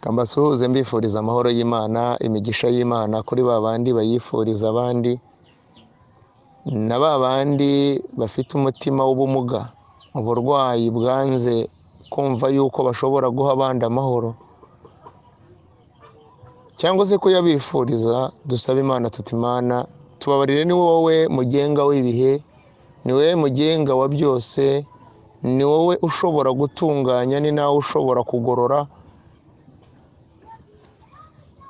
Mbasuhuze mbifuriza amahoro y'Imana, imigisha y'Imana kuri ba bandi bayifuriza abandi, na ba bandi bafite umutima w'ubumuga, uburwayi bwanze kumva yuko bashobora guha abandi amahoro cyangwa se kuyabifuriza. Dusaba Imana tuti: Imana tubabarire, ni wowe mugenga w'ibihe, ni wowe mugenga wa byose, ni wowe ushobora gutunganya, ni nawe ushobora kugorora.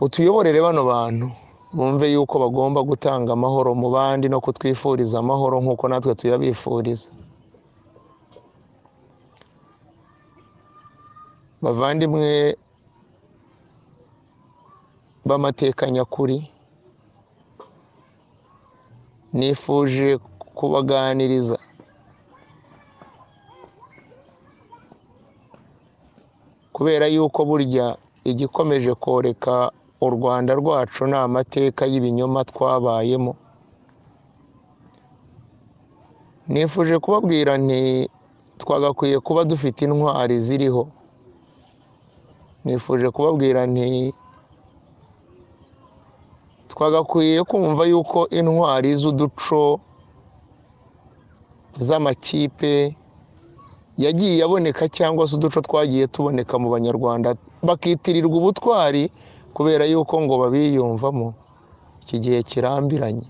Utuyoborere bano bantu bumve yuko bagomba gutanga amahoro mu bandi no kutwifuriza amahoro nk'uko natwe tuyabifuriza. Bavandimwe b'amateka nyakuri, nifuje kubaganiriza kubera yuko burya igikomeje koreka u Rwanda rwacu ni amateka y'ibinyoma twabayemo. Nifuje kubabwira nti twagakwiye kuba dufite intwari ziriho. Nifuje kubabwira nti twagakwiye kumva yuko intwari z'uduco z'amakipe yagiye aboneka cyangwa se uduco twagiye tuboneka mu Banyarwanda bakitirirwa ubutwari kubera yuko ngo babiyumvamo, iki gihe kirambiranye.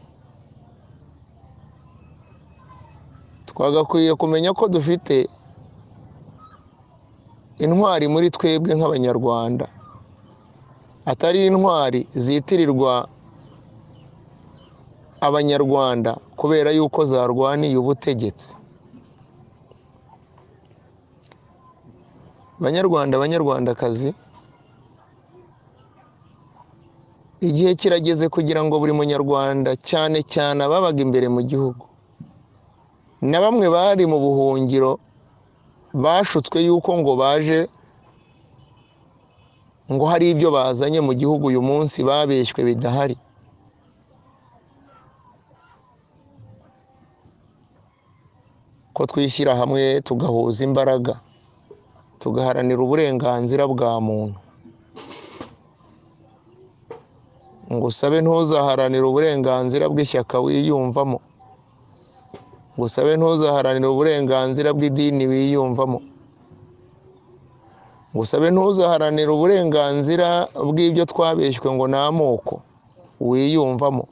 Twagakwiye kumenya ko dufite intwari muri twebwe nk'Abanyarwanda, atari intwari zitirirwa Abanyarwanda kubera yuko zarwaniye ubutegetsi. Banyarwanda, Banyarwandakazi, igihe kirageze kugira ngo buri munyarwanda, cyane cyane ababaga imbere mu gihugu na bamwe bari mu buhungiro bashutswe yuko ngo baje ngo hari ibyo bazanye mu gihugu uyu munsi babeshywe bidahari. Ko twishyira hamwe tugahuza imbaraga, tugaharanira uburenganzira bwa muntu. Ngo usabe ntuzaharanire uburenganzira bw'ishyaka wiyumvamo, ngo usabe ntuzaharanire uburenganzira bw'idini wiyumvamo, ngo usabe ntuzaharanire uburenganzira bw'ibyo twabeshywe ngo ni amoko wiyumvamo,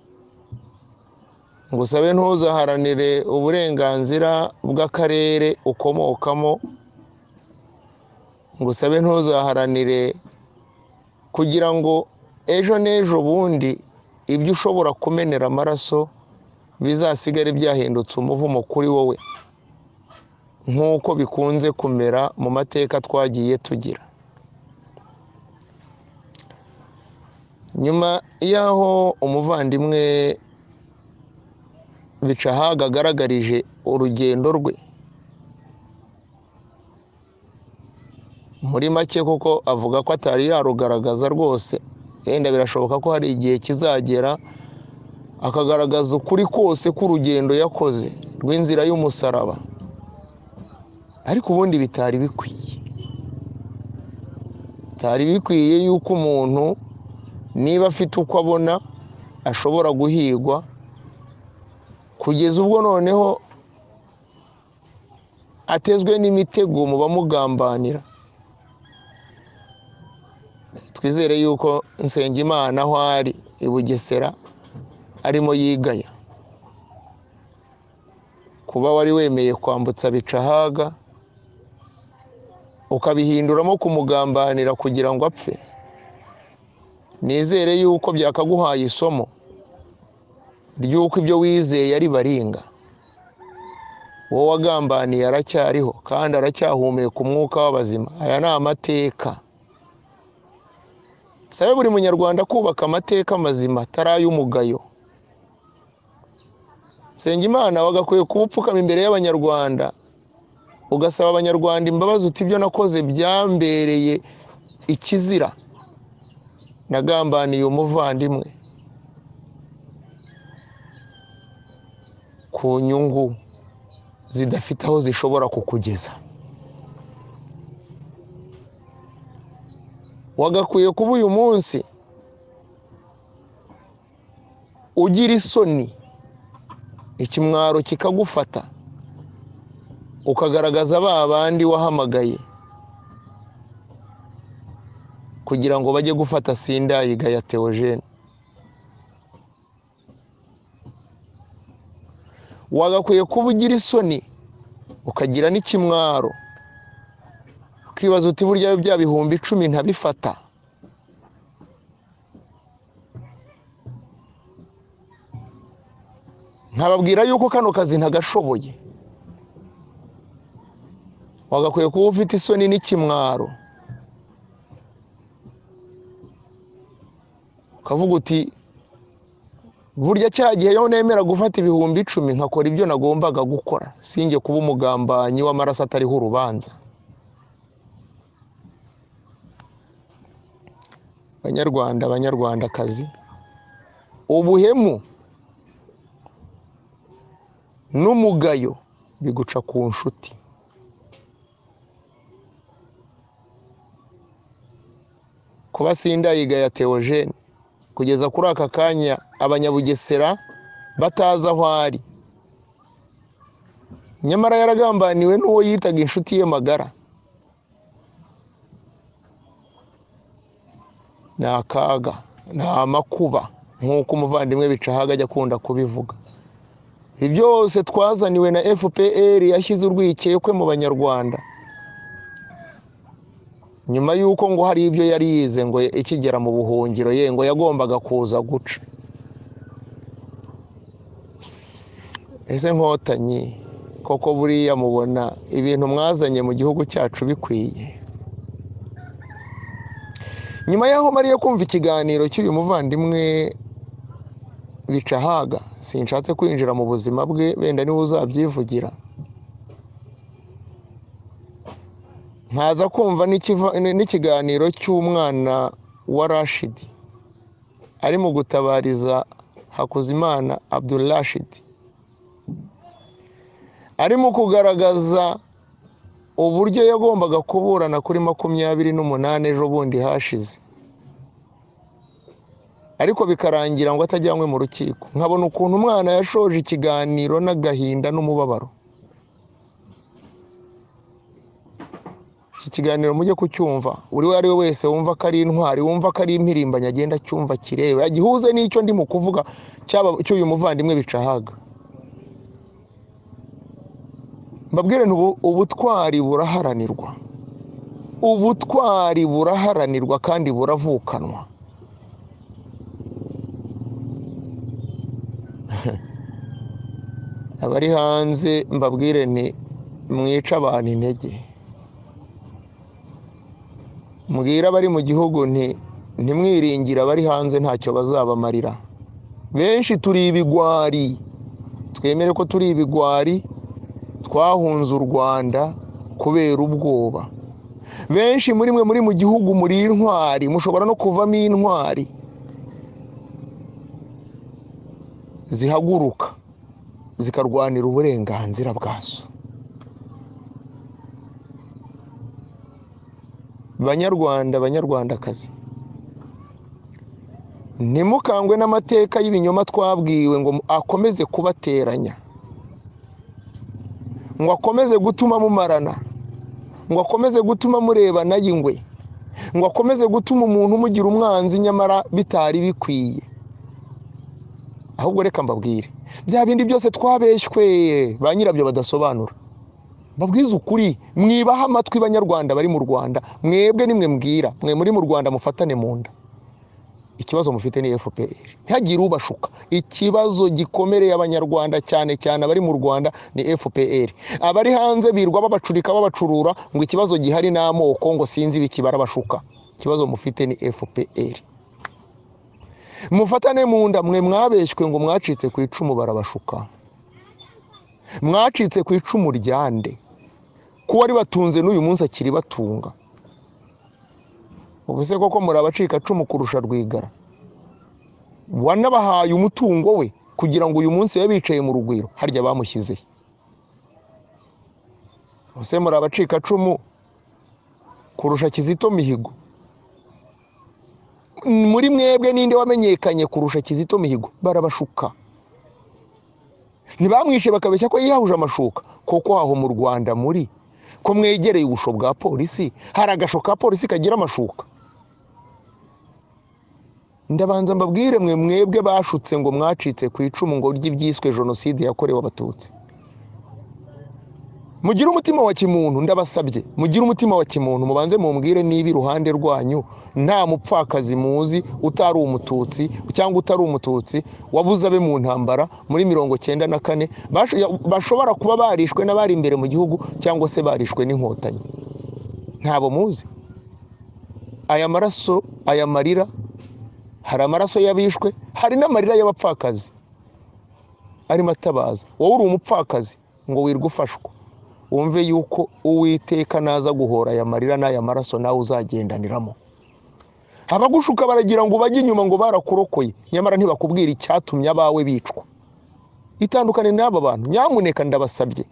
ngo usabe ntuzaharanire uburenganzira bw'akarere ukomokamo, ngo usabe ntuzaharanire kugira ngo ejo n'ejo bundi ibyo ushobora kumenera amaraso bizasigare byahindutse umuvumo kuri wowe, nk'uko bikunze kumera mu mateka twagiye tugira. Nyuma y'aho umuvandimwe Bicahaga agaragarije urugendo rwe muri make, kuko avuga ko atari yarugaragaza rwose, yenda birashoboka ko hari igihe kizagera akagaragaza ukuri kose k'urugendo yakoze rw'inzira y'umusaraba, ariko ubundi bitari bikwiye. Bitari bikwiye yuko umuntu niba afite uko abona ashobora guhigwa kugeza ubwo noneho atezwe n'imitego mu bamugambanira. Twizere yuko Nsengimana aho ari i Bugesera arimo yigaya kuba wari wemeye kwambutsa Bicahaga ukabihinduramo kumugambanira kugira ngo apfe. Nizere yuko byakaguhaye isomo ry'uko ibyo wizeye ari baringa. Wowe wagambaniye aracyariho kandi aracyahumeka umwuka w'abazima. Aya ni amateka. Sabe buri munyarwanda kubaka amateka mazima atari ay'umugayo. Nsengimana wagakwiye kuba upfukama imbere y'Abanyarwanda ugasaba Abanyarwanda imbabazi uti ibyo nakoze byambereye ikizira, nagambaniye umuvandimwe ku nyungu zidafite aho zishobora kukugeza. Wagakwiye kuba uyu munsi ugira isoni, ikimwaro kikagufata, ukagaragaza ba bandi wahamagaye kugira ngo bajye gufata Sindayigaya Theogene. Wagakwiye kuba ugira isoni ukagira n'ikimwaro, ukibaza uti burya bya 10,000 ntabifata. Nkababwira yuko kano kazi ntagashoboye. Wagakwiye kuba ufite isoni n'ikimwaro, ukavuga uti burya cya gihe yo nemera gufata 10,000 nkakora ibyo nagombaga gukora, sinjye kuba umugambanyi w'amaraso atariho urubanza. Banyarwanda, banyarwandakazi, ubuhemu n'umugayo biguca ku nshuti. Kuba Sindayigaya Theogene kugeza kuri aka kanya abanyabugesera batazi aho ari, nyamara yaragambaniwe n'uwo yitaga inshuti ye magara, ni akaga, ni amakuba, nk'uko umuvandimwe Bicahaga ajya akunda kubivuga. Ibi byose twazaniwe na FPR yashyize urwikekwe mu banyarwanda, nyuma y'uko ngo hari ibyo yari yize ngo ikigera mu buhungiro ye ngo yagombaga kuza guca. Ese nkotanyi koko buriya mubona ibintu mwazanye mu gihugu cyacu bikwiye? Nyuma y'aho mariye kumva ikiganiro cy'uyu muvandimwe Bicahaga, sinshatse kwinjira mu buzima bwe, wenda niwe uzabyivugira, nkaza kumva n'ikiganiro cy'umwana wa Rashidi ari mu gutabariza Hakuzimana Abdul Rashid, ari mu kugaragaza uburyo yagombaga kuburana kuri 28 ejo bundi hashize, ariko bikarangira ngo atajyanywe mu rukiko. Nkabona ukuntu umwana yashoje ikiganiro n'agahinda n'umubabaro. Iki kiganiro mujye kucyumva, buri uwo ari we wese wumva ko ari intwari, wumva ko ari impirimbanyi, agenda acyumva kirebe, agihuze n'icyo ndimo kuvuga cy'uyu muvandimwe Bicahaga. Mbabwire nti ubutwari buraharanirwa, ubutwari buraharanirwa kandi buravukanwa. Abari hanze mbabwire nti mwica abantu intege, mbwira abari mu gihugu nti ntimwiringire abari hanze ntacyo bazabamarira. Benshi turi ibigwari, twemere ko turi ibigwari, twahunze u Rwanda kubera ubwoba. Benshi muri mwe muri mu gihugu muri intwari, mushobora no kuvamo intwari zihaguruka zikarwanira uburenganzira bwazo. Banyarwanda, banyarwandakazi, ntimukangwe n'amateka y'ibinyoma twabwiwe ngo akomeze kubateranya, ngo akomeze gutuma mumarana, ngo akomeze gutuma murebana y'ingwe, ngo akomeze gutuma umuntu umugira umwanzi nyamara bitari bikwiye. Ahubwo reka mbabwire, bya bindi byose twabeshywe ba nyirabyo badasobanura, mbabwize ukuri, mwibaha amatwi banyarwanda bari mu Rwanda, mwebwe nimwe mbwira, mwe muri mu Rwanda mufatane mu nda. Ikibazo mufite ni FPR, ntihagire ubashuka. Ikibazo gikomereye abanyarwanda cyane cyane abari mu Rwanda ni FPR. Abari hanze birwa babacurika babacurura ngo ikibazo gihari n'amoko ngo sinzi ibiki, barabashuka. Ikibazo mufite ni FPR. Mufatane mu nda, mwe mwabeshywe ngo mwacitse ku icumu, barabashuka. Mwacitse ku icumu ryande kuba ari batunze n'uyu munsi akiri batunga. Ubu se koko muri abacika cumu kurusha Rwigara wanabahaye umutungo we kugira ngo uyu munsi babe bicaye mu rugwiro, harya bamushyize. Ubu se muri abacika cumu kurusha Kizito Mihigo Muri mwebwe ninde wamenyekanye kurusha Kizito Mihigo? Barabashuka. Ntibamwishe bakabeshya ko yihahuje amashuka. Koko aho mu Rwanda muri ko mwegereye ubusho bwa polisi, hari agasho ka polisi kagira amashuka? Ndabanza mbabwire mwe mwebwe bashutse ngo mwacitse ku icumu ngo ry'ibyiswe jenoside yakorewe Abatutsi. Mugire umutima wa kimuntu, ndabasabye mugire umutima wa kimuntu, mubanze mumbwire niba iruhande rwanyu nta mupfakazi muzi utari umututsi cyangwa utari umututsi wabuze abe mu ntambara muri 94, bashobora kuba barishwe n'abari imbere mu gihugu cyangwa se barishwe n'inkotanyi. Ntabo muzi. Aya maraso, aya marira, hari amaraso y'abishwe, hari n'amarira y'abapfakazi arimo atabaza. Wowe uri umupfakazi ngo wirwe ufashwa, wumve yuko Uwiteka naza guhora aya marira n'aya maraso nawe uzagendaniramo. Abagushuka baragira ngo bajye inyuma ngo barakurokoye, nyamara ntibakubwira icyatumye abawe bicwa. Itandukane n'aba bantu, nyamuneka ndabasabye.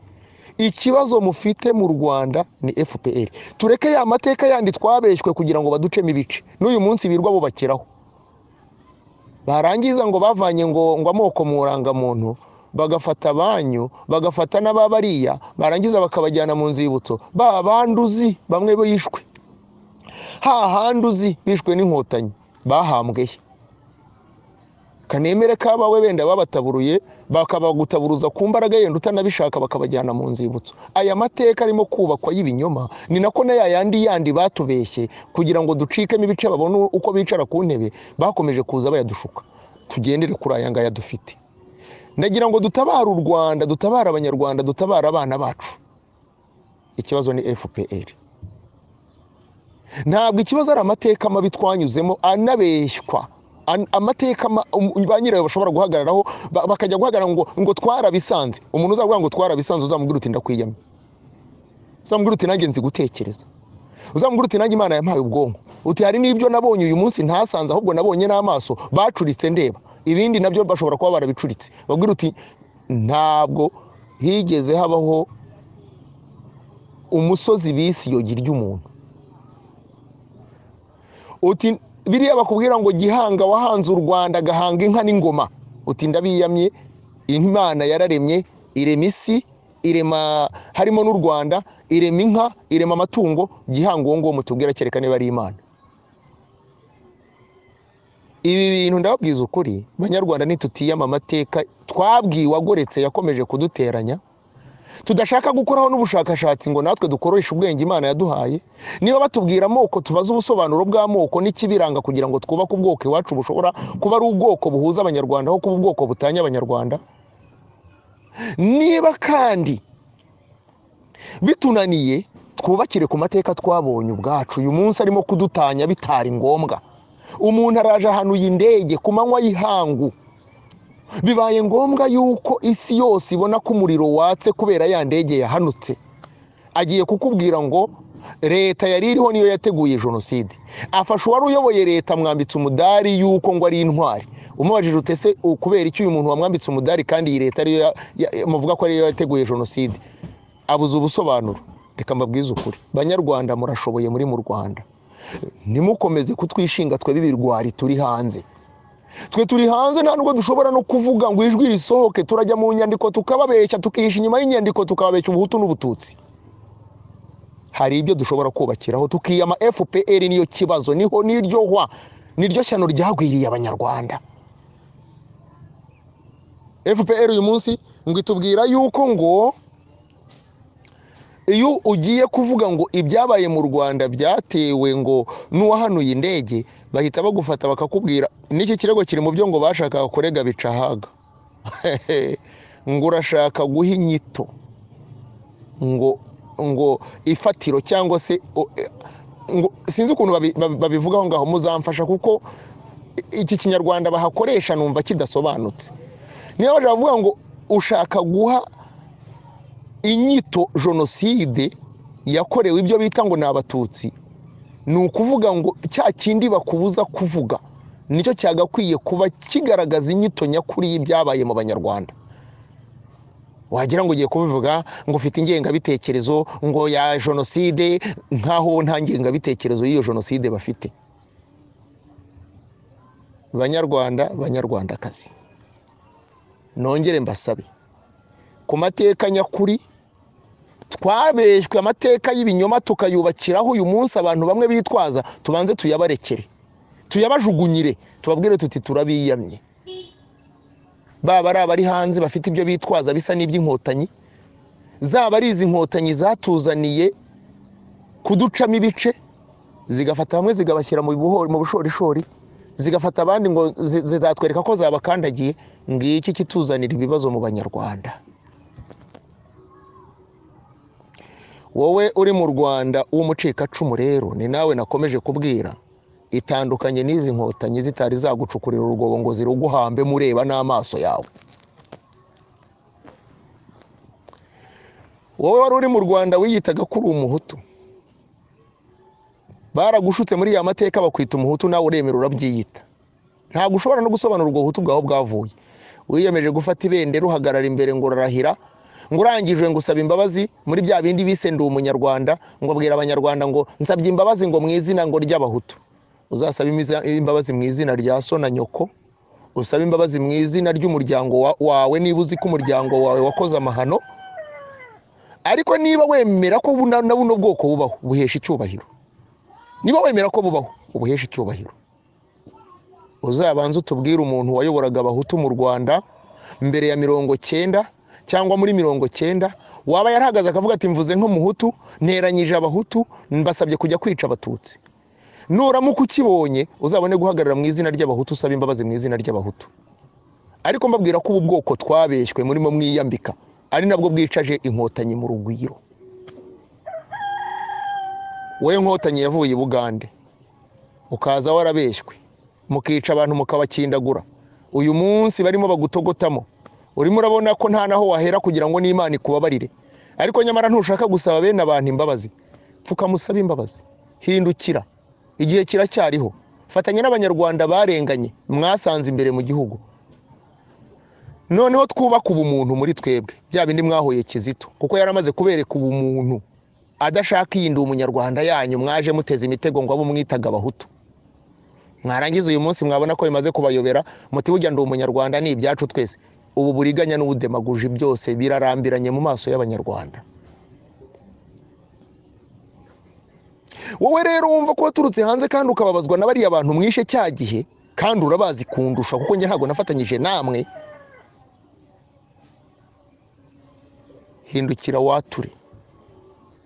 Ikibazo mufite mu Rwanda ni FPR. Tureke ya mateka yandi twabeshywe kugira ngo baducemo ibice. N'uyu munsi birwa bubakiraho. Barangiza ngo bavanye ngo amoko mu rangamuntu, bagafata banyu, bagafata n'ababariya, barangiza bakabajyana mu nzibutso. Ba banduzi bamwe bishwe, ha handuzi bishwe n'inkotanyi bahambwe. Kanemere kabawe benda babataburuye, bakabagutaburuza ku mbaraga yenda utanabishaka, bakabajyana mu nzibutso. Aya mateka arimo kubakwa y'ibinyoma ni nako na yandi yandi batubeshye kugira ngo ducikemo ibice babone uko bicara ku ntebe, bakomeje kuza bayadushuka. Tugendere kuri aya ngaya dufite. Ndagira ngo dutabare u Rwanda, dutabare Abanyarwanda, dutabare abana bacu. Ikibazo ni FPR. Ntabwo ikibazo ari amateka mabi twanyuzemo anabeshywa, amateka ba nyirayo bashobora guhagararaho bakajya guhagarara ngo twarabisanze. Umuntu uzavuga ngo twarabisanze uzamubwira uti ndakwiyamye, uzamubwira uti nanjye nzi gutekereza, uzamubwira uti nanjye Imana yampaye ubwonko, uti hari n'ibyo nabonye uyu munsi ntasanze ahubwo nabonye n'amaso bacuritse ndeba, ibindi nabyo bashobora kuba barabicuritse. Babwira uti ntabwo higeze habaho umusozi bisi yogi ry'umuntu. Uti biriya bakubwira ngo Gihanga wahanze u Rwanda agahanga inka n'ingoma, uti ndabiyamye, Imana yararemye, irema isi, irema harimo n'u Rwanda, irema inka, irema amatungo. Gihanga uwo nguwo mutubwira kereka niba ari Imana. Ibi bintu ndababwiza ukuri Banyarwanda, nitutiyama amateka twabwiwe agoretse yakomeje kuduteranya, tudashaka gukoraho n'ubushakashatsi ngo natwe dukoreshe ubwenge Imana yaduhaye. Niba batubwira amoko, tubaze ubusobanuro bw'amoko n'ikibiranga kugira ngo twubake ubwoko iwacu bushobora kuba ari ubwoko buhuza Abanyarwanda aho kuba ubwoko butanya Abanyarwanda. Niba kandi bitunaniye, twubakire ku mateka twabonye ubwacu. Uyu munsi arimo kudutanya bitari ngombwa. Umuntu araje ahanuye indege ku manywa y'ihangu, bibaye ngombwa yuko isi yose ibona ko umuriro watse kubera ya ndege yahanutse. Agiye kukubwira ngo leta yari iriho niyo yateguye jenoside. Afasha uwari uyoboye leta amwambitse umudari yuko ngo ari intwari. Umubajije utese kubera iki uyu muntu wamwambitse umudari kandi iyi leta ariyo muvuga ko ariyo yateguye jenoside, abuze ubusobanuro. Reka mbabwize ukuri Banyarwanda, murashoboye muri mu Rwanda. Ntimukomeze kutwishinga twe b'ibirwari turi hanze. Twe turi hanze nta nubwo dushobora no kuvuga ngo ijwi risohoke, turajya mu nyandiko tukababeshya, tukihisha inyuma y'inyandiko tukababeshya ubuhutu n'ubututsi. Hari ibyo dushobora kubakiraho tukiyama FPR niyo kibazo, niho niryo hwa, niryo shyano ryagwiriye Abanyarwanda. FPR uyu munsi ngo itubwira yuko ngo iyo ugiye kuvuga ngo ibyabaye mu Rwanda byatewe ngo n'uwahanuye indege, bahita bagufata bakakubwira n'iki kirego kiri mu byo ngo bashakaga kurega Bicahaga. Ngo urashaka guha inyito ngo ifatiro cyangwa se ngo sinzi ukuntu babivugaho ngaho, muzamfasha kuko iki kinyarwanda bahakoresha numva kidasobanutse. Niyo baje bavuga ngo ushaka guha inyito jenoside yakorewe ibyo bita ngo ni Abatutsi, ni ukuvuga ngo cya kindi bakubuza kuvuga nicyo cyagakwiye kuba kigaragaza inyito nyakuri y'ibyabaye mu Banyarwanda. Wagira ngo ugiye kubivuga ngo ufite ingengabitekerezo ngo ya jenoside, nkaho nta ngengabitekerezo y'iyo jenoside bafite. Banyarwanda, Banyarwandakazi, nongere mbasabe ku mateka nyakuri. Twabeshywe amateka y'ibinyoma tukayubakiraho uyu munsi abantu bamwe bitwaza, tubanze tuyabarekere, tuyabajugunyire, tubabwire tuti turabiyamye. Baba ari abari hanze bafite ibyo bitwaza bisa n'iby'inkotanyi, zaba ari izi nkotanyi zatuzaniye kuducamo ibice, zigafata bamwe zigabashyira mu bushorishori, zigafata abandi ngo zizatwereka ko zabakandagiye. Ngiki kituzanira ibibazo mu Banyarwanda. Wowe uri mu Rwanda w'umucikacumu rero, ni nawe nakomeje kubwira, itandukanye n'izi nkotanyi zitari zagucukurira urwobo ngo ziruguhambe mureba n'amaso yawe. Wowe wari uri mu Rwanda wiyitaga ko uri umuhutu, baragushutse muri ya mateka bakwita umuhutu, nawe uremera urabyiyita. Ntabwo ushobora no gusobanura ubwo buhutu bwawe bwavuye. Wiyemeje gufata ibendera uhagarara imbere ngo urarahira, ngo urangije ngo usaba imbabazi muri bya bindi bise ndi umunyarwanda, ngo abwira abanyarwanda ngo nsabye imbabazi ngo mu izina ngo ry'abahutu. Uzasaba imbabazi mu izina rya so na nyoko, usaba imbabazi mu izina ry'umuryango wawe niba uzi ko umuryango wawe wakoze amahano. Ariko niba wemera ko na buno bwoko bubaho, buhesha icyubahiro. Niba wemera ko bubaho, ubuhesha icyubahiro. Uzabanze utubwire umuntu wayoboraga abahutu mu Rwanda mbere ya 90 cyangwa muri 90, waba yarahagaze akavuga ati mvuze nk'umuhutu, nteranyije abahutu, mbasabye kujya kwica abatutsi. Nuramuka ukibonye uzabone guhagarara mu izina ry'abahutu, usaba imbabazi mu izina ry'abahutu. Ariko mbabwira ko ubu bwoko twabeshywe murimo mwiyambika ari nabwo bwicaje inkotanyi mu rugwiro. Wowe nkotanyi yavuye i Bugande ukaza warabeshywe, mukica abantu mukabakindagura, uyu munsi barimo bagutogotamo, urimo urabona ko nta naho wahera kugira ngo n'Imana ikubabarire. Ariko nyamara ntushaka gusaba bene abantu imbabazi. Pfuka musaba imbabazi, hindukira, igihe kiracyariho. Fatanya n'abanyarwanda barenganye mwasanze imbere mu gihugu, noneho twubaka ubumuntu muri twebwe, bya bindi mwahoye Kizito, kuko yaramaze kubereka ubumuntu adashaka iyi ndi umunyarwanda yanyu mwaje muteze imitego ngo abo mwitaga abahutu. Mwarangiza uyu munsi mwabona ko bimaze kubayobera, muti burya ndi umunyarwanda ni ibyacu twese. Ubu buriganya n'ubudemaguji byose birarambiranye mu maso y'abanyarwanda. Wowe rero wumva ko waturutse hanze kandi ukababazwa na bariya bantu mwishe cya gihe, kandi urabazi kundusha kuko njye ntabwo nafatanyije namwe. Hindukira wature,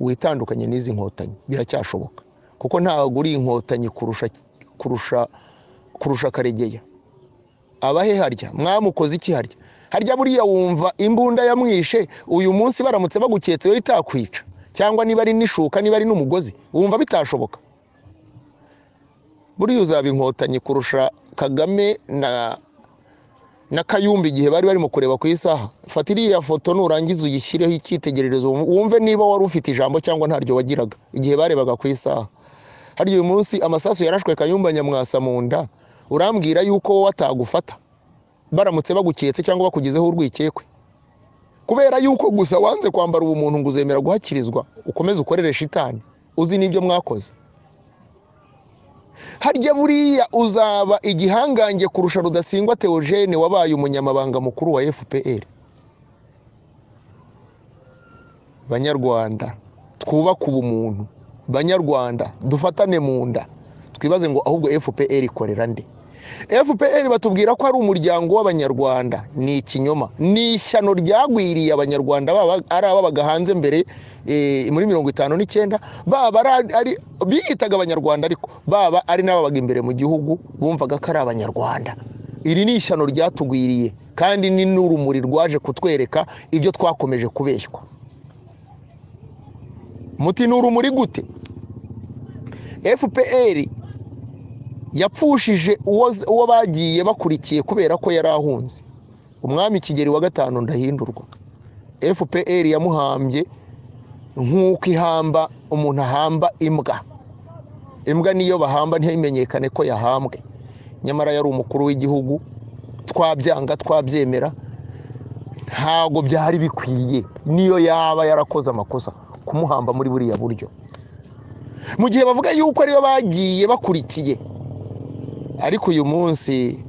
witandukanye n'izi nkotanyi, biracyashoboka, kuko ntabwo uri inkotanyi kurusha Karegeya. Abahe harya mwamukoze iki harya? Harya buriya wumva imbunda yamwishe uyu munsi baramutse baguketse yo itakwica, cyangwa niba ari nishuka, niba ari n'umugozi, wumva bitashoboka? Buriya uzaba inkotanyi kurusha Kagame na Kayumba igihe bari barimo kureba ku isaha. Fata iriya foto nurangiza uyishyireho icyitegererezo, wumve niba wari ufite ijambo cyangwa ntaryo wagiraga igihe barebaga ku isaha. Harya uyu munsi amasasu yarashwe Kayumba Nyamwasa mu nda, urambwira yuko wowe atagufata baramutse baguketse cyangwa bakugezeho urwikekwe, kubera yuko gusa wanze kwambara ubumuntu ngo uzemera guhakirizwa ukomeze ukorere shitani uzi n'ibyo mwakoze. Harya buriya uzaba igihangange kurusha Rudasingwa Theogene wabaye umunyamabanga mukuru wa FPR. Banyarwanda twubake ubumuntu, Banyarwanda dufatane mu nda, twibaze ngo ahubwo FPR ikorera nde? FPR batubwira ko ari umuryango w'abanyarwanda, ni ikinyoma, ni ishyano ryagwiriye abanyarwanda, baba ari ababaga hanze mbere muri 59, baba ari biyitaga abanyarwanda, ariko baba ari n'ababaga imbere mu gihugu bumvaga ko ari abanyarwanda. Iri ni ishyano ryatugwiriye, kandi ni n'urumuri rwaje kutwereka ibyo twakomeje kubeshywa. Muti ni urumuri gute? FPR yapfushije uwo bagiye bakurikiye kubera ko yari ahunze, umwami Kigeli wa 5 Ndahindurwa. FPR yamuhambye nk'uko ihamba umuntu ahamba imbwa. Imbwa niyo bahamba ntimenyekane ko yahambwe, nyamara yari umukuru w'igihugu. Twabyanga twabyemera, ntago byari bikwiye niyo yaba yarakoze amakosa kumuhamba muri buriya buryo. Mu gihe bavuga yuko ariyo bagiye bakurikiye, Ariko uyu munsi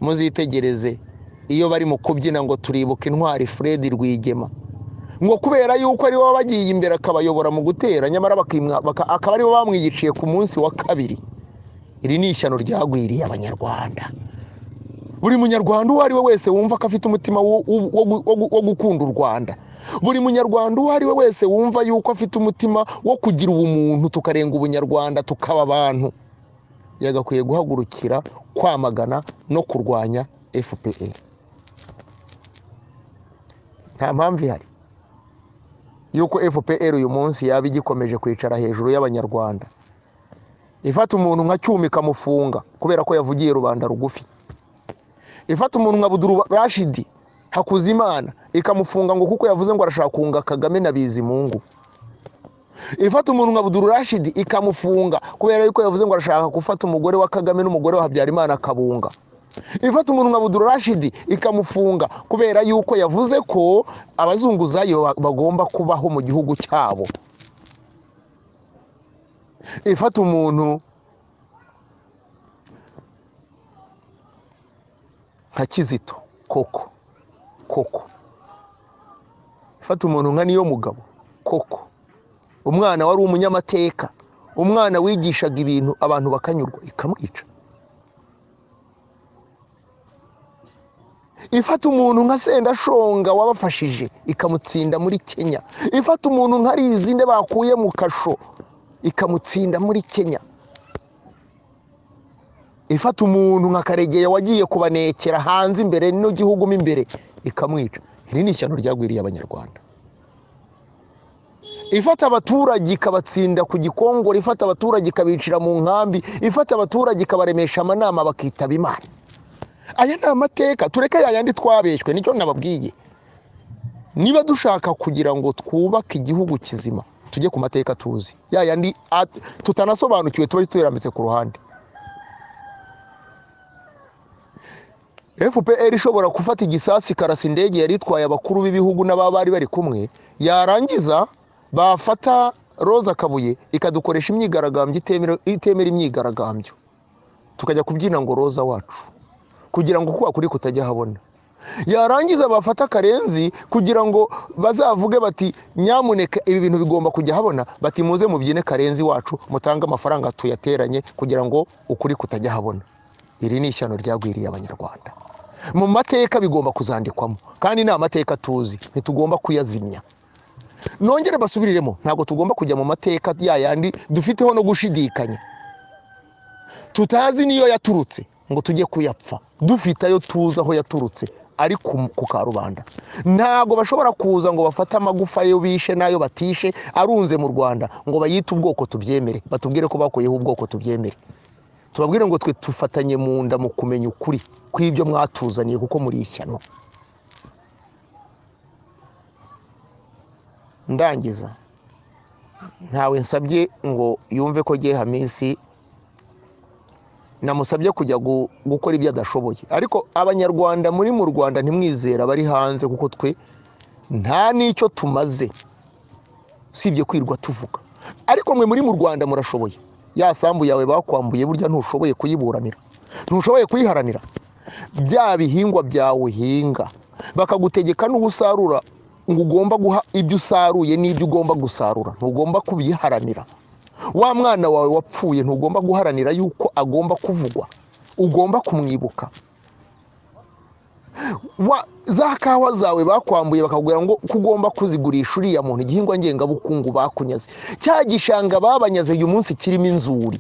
muzitegereze iyo bari mu kubyina ngo turibuka intwari Fred Rwigema, ngo kubera yuko ari we wabagiye imbere akabayobora mu gutera, nyamara akaba ari bo bamwiyiciye ku munsi wa kabiri. Iri ni ishyano ryagwiriye Abanyarwanda. Buri munyarwanda uwo ari we wese wumva ko afite umutima wo gukunda u Rwanda, buri munyarwanda uwo ari we wese wumva yuko afite umutima wo kugira ubumuntu, tukarenga ubunyarwanda tukaba abantu, yagakwiye guhagurukira kwamagana no kurwanya FPR. Nta mpamvu ihari yuko FPR uyu munsi yaba igikomeje kwicara hejuru y'Abanyarwanda, ifata umuntu nka Cyuma ikamufunga kubera ko yavugiye rubanda rugufi, ifata umuntu nka Abdul Rashid Hakuzimana ikamufunga ngo kuko yavuze ngo arashaka kunga Kagame na Bizimungu, ifata umuntu nka Abdul Rashid ikamufunga kubera yuko yavuze ngo arashaka gufata umugore wa Kagame n'umugore wa Habyarimana akabunga, ifata umuntu nka Abdul Rashid ikamufunga kubera yuko yavuze ko abazunguzayo bagomba kubaho mu gihugu cyabo, ifata umuntu nka Kizito koko koko, ifata umuntu nka Niyo Mugabo koko, umwana wari umunyamateka, umwana wigishaga ibintu abantu bakanyurwa, ikamwica. Ifata umuntu nka Sendashonga wabafashije ikamutsinda muri Kenya, ifata umuntu nka Rizinde bakuye mu kasho ikamutsinda muri Kenya, ifata umuntu nka Karegeya wagiye kubanekera hanze imbere no gihugu imbere ikamwica. Iri ni ishyano ryagwiriye Abanyarwanda. Ifata abaturage ikabatsinda ku Gikongoro, ifata abaturage ikabicira mu nkambi, ifata abaturage ikabaremesha amanama bakitaba Imana. Aya ni amateka, tureke yayandi twabeshywe. Nicyo nababwiye, niba dushaka kugira ngo twubake igihugu kizima, tujye ku mateka tuzi, yayandi tutanasobanukiwe tuba tuyarambitse ku ruhande. FPR ishobora gufata igisasi ikarasa indege yari itwaye abakuru b'ibihugu n'ababari bari kumwe, yarangiza bafata Roza Kabuye ikadukoresha imyigaragambyo itemera imyigaragambyo, tukajya kubyina ngo Roza wacu, kugira ngo kuba kuri kutajya habona. Yarangiza bafata Karenzi kugira ngo bazavuge bati nyamuneka ibi bintu bigomba kujya habona, bati muze mubyine Karenzi wacu, mutange amafaranga tuyateranye kugira ngo ukuri kutajya habona. Iri ni ishyano ryagwiriye Abanyarwanda. Mu mateka bigomba kuzandikwamo, kandi ni amateka tuzi, ntitugomba kuyazimya. Nongere basubiriremo, ntabwo tugomba kujya mu mateka yayandi dufiteho no gushidikanya, tutazi niyo yaturutse ngo tujye kuyapfa, dufite ayo tuzi aho yaturutse ari ku karubanda. Ntabwo bashobora kuza ngo bafate amagufa yo bishe nayo batishe arunze mu Rwanda ngo bayite ubwoko tubyemere, batubwire ko bakuyeho ubwoko tubyemere. Tubabwire ngo twe tufatanye mu nda mu kumenya ukuri kw'ibyo mwatuzaniye, kuko muri ishyano. Ndangiza, ntawe nsabye ngo yumve ko giye Hamisi namusabye kujya gukora ibyo adashoboye, ariko Abanyarwanda muri mu Rwanda ntimwizera bari hanze, kuko twe nta n'icyo tumaze sibye kwirwa tuvuga. Ariko mwe muri mu Rwanda murashoboye. Ya sambu yawe bakwambuye burya ntushoboye kuyiburanira, ntushoboye kuyiharanira. Bya bihingwa byawe uhinga bakagutegeka n'ubusarura ngo ugomba guha ibyo usaruye n'ibyo ugomba gusarura, ntugomba kubiharanira. Wa mwana wawe wapfuye ntugomba guharanira yuko agomba kuvugwa, ugomba kumwibuka. Za kawa zawe bakwambuye bakakubwira ngo kugomba kuzigurisha uriya muntu, igihingwa ngengabukungu bakunyaze, cya gishanga babanyaze uyu munsi kirimo inzuri.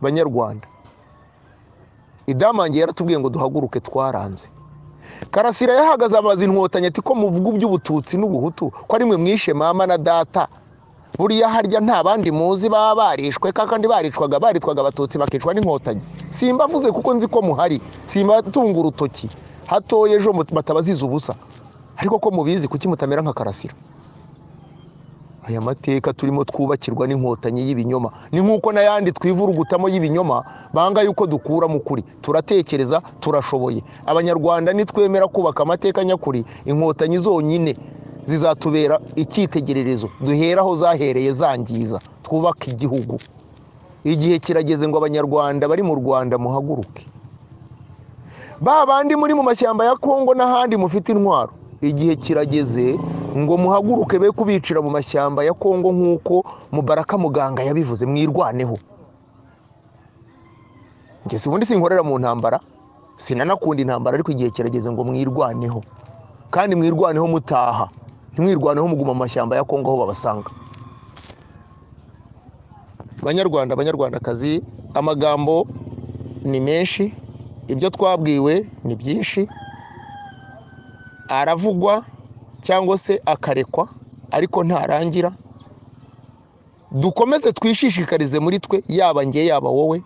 Banyarwanda, Idamange yaratubwiye ngo duhaguruke, twaranze. Karasira yahagaze amazi inkotanyi ati ko muvuga iby'ubututsi n'ubuhutu, ko ari mwe mwishe mama na data, buriya harya nta bandi muzi baba barishwe, kandi baricwaga baritwaga abatutsi bakicwa n'inkotanyi. Simbavuze kuko nzi ko muhari, simbatunga urutoki hatoye ejo batabaziza ubusa, ariko ko mubizi kuki mutamera nka Karasira? Aya mateka turimo twubakirwa n'inkotanyi y'ibinyoma ni nkuko n'ayandi twivurugutamo y'ibinyoma banga yuko dukura mu kuri. Turatekereza, turashoboye. Abanyarwanda nitwemera kubaka amateka nyakuri, inkotanyi zonyine zizatubera icyitegererezo, duhera aho zahereye zangiza, twubaka igihugu. Igihe kirageze ngo Abanyarwanda bari mu Rwanda muhaguruke. Ba bandi muri mu mashyamba ya Kongo n'ahandi mufite intwaro, igihe kirageze ngo muhaguruke be kubicira mu mashyamba ya Kongo nk'uko Mubaraka muganga yabivuze, mwirwaneho. Njye si ubundi sinkorera mu ntambara, sinanakunda intambara, ariko igihe kirageze ngo mwirwaneho, kandi mwirwaneho mutaha, ntimwirwaneho muguma mu mashyamba ya Kongo aho babasanga. Banyarwanda, Banyarwandakazi, amagambo ni menshi, ibyo twabwiwe ni byinshi, aravugwa cyangwa se akarekwa, ariko ntarangira. Dukomeze twishishikarize muri twe, yaba njye yaba wowe,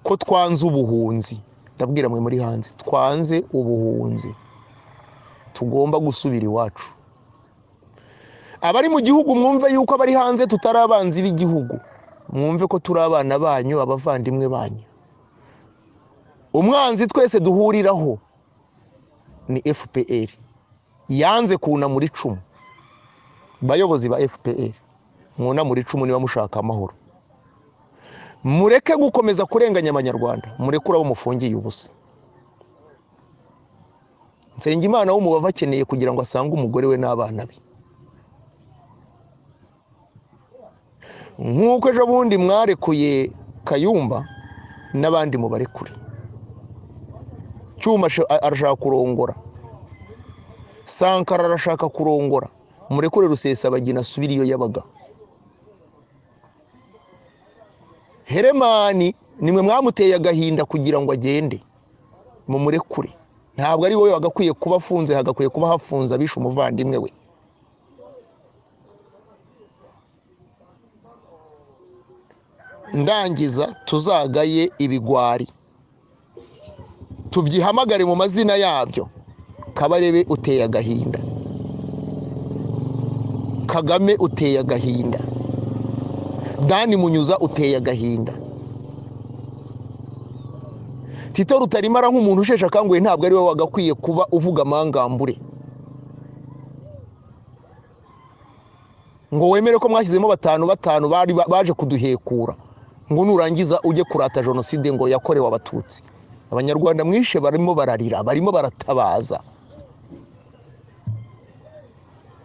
ko twanze ubuhunzi. Ndabwira mwe muri hanze, twanze ubuhunzi, tugomba gusubira iwacu. Abari mu gihugu mwumve yuko abari hanze tutari abanzi b'igihugu, mwumve ko turi abana banyu, abavandimwe banyu. Umwanzi twese duhuriraho ni FPR, yanze kunamura icumu. Bayobozi ba FPR, mwunamura icumu niba mushaka amahoro. Mureke gukomeza kurenganya Abanyarwanda, murekure abo mufungiye ubusa. Nsengimana w'umubavu akeneye kugira ngo asange umugore we n'abana be. Nk'uko ejo bundi mwarekuye Kayumba, n'abandi mubarekure. Cyuma arashaka kurongora, Sankara arashaka kurongora, murekure Rusesabagina asubire iyo yabaga. Heremani nimwe mwamuteye agahinda kugira ngo agende, mumurekure. Ntabwo ari wowe wagakwiye kuba afunze, hagakwiye kuba hafunze abishe umuvandimwe we. Ndangiza, tuzagaye ibigwari, tubyihamagare mu mazina yabyo. Kabarebe uteye agahinda, Kagame uteye agahinda, Dani Munyuza uteye agahinda, Tito Rutarimara nk'umuntu usheshe akanguhe ntabwo ari we wagakwiye kuba uvuga amangambure ngo wemere ko mwashyizemo batanu batanu bari baje kuduhekura, ngo nurangiza ujye kurata jenoside ngo yakorewe Abatutsi. Abanyarwanda mwishe barimo bararira, barimo baratabaza.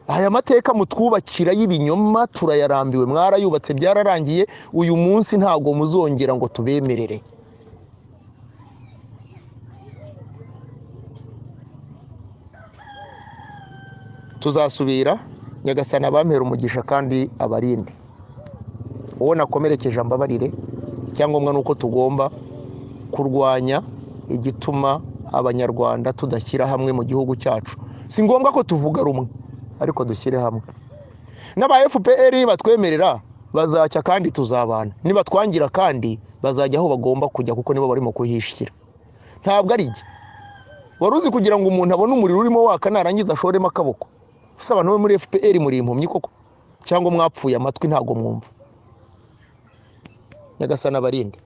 Aya mateka mutwubakira y'ibinyoma turayarambiwe, mwarayubatse byararangiye. Uyu munsi ntago muzongera ngo tubemerere. Tuzasubira. Nyagasani abampera umugisha kandi abarinde. Uwo nakomerekeje ambabarire. Icyangombwa nuko tugomba kurwanya igituma Abanyarwanda tudashyira hamwe mu gihugu cyacu. Si ngombwa ko tuvuga rumwe, ariko dushyire hamwe. N'aba FPR batwemerera bazacya kandi tuzabana, nibatwangira kandi bazajya aho bagomba kujya, kuko nibo barimo kuhishyira. Ntabwo ari jye wari uzi kugira ngo umuntu abone umuriro urimo waka narangiza ashoremo akaboko. Ese abantu bo muri FPR muri impumyi koko, cyangwa mwapfuye amatwi ntabwo mwumva? Nyagasani abarinde.